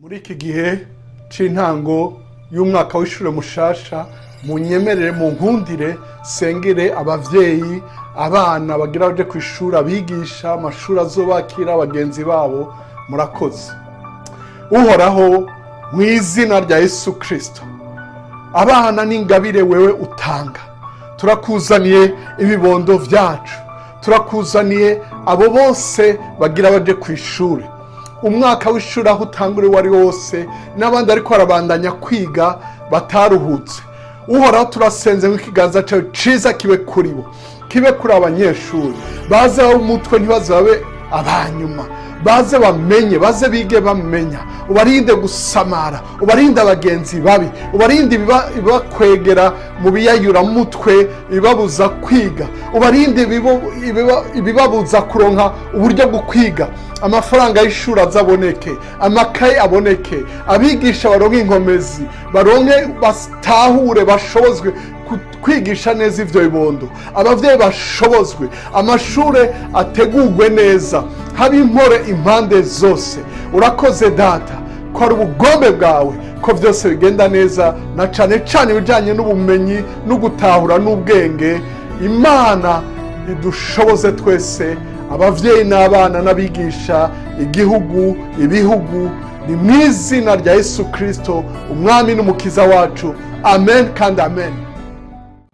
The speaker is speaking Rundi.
Muri iki gihe c'intango y'umwaka w'ishure mushasha, munyemerere, mu nkundire sengere abavyeyi, abana bagira baje ku ishuri, abigisha, amashuri azobakira, bagenzi babo. Murakoze. Uhoraho, mu izina rya Yesu Kristo, abana n'ingabire wewe utanga. Turakuzaniye ibibondo vyacu, turakuzaniye abo bose bagira baje ku ishuri, umwaka w'ishuri aho utangura uwo ari wose, n'abandi ariko barabandanya kwiga bataruhutse. Uhoraho, turasenze ngo ikiganza cyawe ciza kibe kuri bo, kibe kuri abanyeshuri, baze babe umutwe, ntibaze babe abanyuma, baze bamenye, baze bige bamenya. Ubarinde gusamara, ubarinde abagenzi babi, ubarinde ibibakwegera mu biyayuramutwe, ibibabuza kwiga, ubarinde ibibabuza kuronka uburyo bwo kwiga. Amafaranga y'ishuri azaboneke, amakaye aboneke, abigisha baronke inkomezi, baronke, batahure, bashobozwe kwigisha neza ivyo bibondo, abavyeyi bashobozwe, amashure ategurwe neza, habe impore impande zose. Urakoze Data ko ari ubugombe bwawe ko byose bigenda neza, na cane cane ibijanye n'ubumenyi no gutahura n'ubwenge. Imana idushoboze twese, abavyeyi n'abana n'abigisha, igihugu, ibihugu. Ni mu izina rya Yesu Kristo, Umwami n'Umukiza wacu. Amen kandi amen.